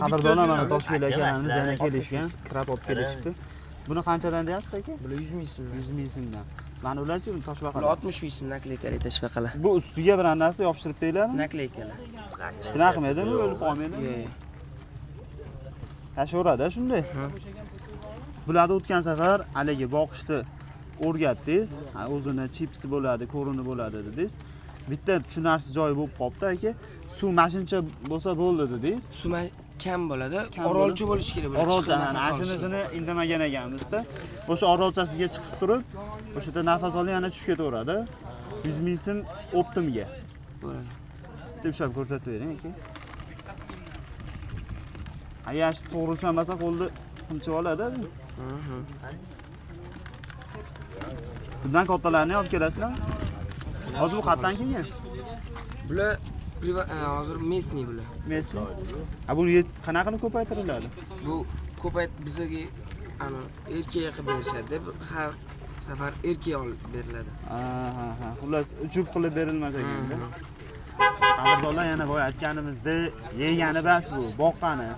Qadrdonlar, mana Toshbek akalarimiz yana kelishgan, краб olib kelishibdi. Buni qanchadan deyapsiz, aka? Bular 100 ming so'mdan. 100 ming so'mdan. Mana ularchi, toshbaqalar? Bular 60 ming so'm, наклейка li toshbaqalar. Bu ustiga biror narsa yopishtirib beriladi? Наклейка lar. Nima qilmaydimi, o'lib qolmaydimi? Yo'q. Tashaveradi shunday. Bularni o'tgan safar haligi boqishni o'rgatdingiz. Ha, o'zini chipsi bo'ladi, ko'rini bo'ladi dedingiz. Bitta tushunarsiz joyi bo'lib qolibdi, aka. Suv mashincha bo'lsa bo'ldi dedingiz. Suv kam bo'ladi. Kam. Orolcha bo'lishi kerak bular. Orolcha, chiqib ana nafas olishi. shinisini indamagan ekanmizda. O'sha orolchasiga chiqib turib, o'sha yerda nafas olib, yana tushib ketaveradi. 100 ming so'm оптом ga. Bo'ladi. Bitta ushlab ko'rsatib bering, aka. Agar shu to'g'ri ushlanmasa, qo'lni qimchib oladi. Bundan kattalarini olib kelasizlar. Hozir bu qayerdan kelgan? Bular hozir местный bular. Messi. Ha, buni qanaqa qilib ko'paytiriladi? Bu ko'payt bizga ana erkak qilib berishadi deb har safar erkak olib beriladi. Ha. Xullas, juft qilib berilmas ekanda. Qadrdonlar, yana boya aytganimizdek, yegani bas bu, boqqani.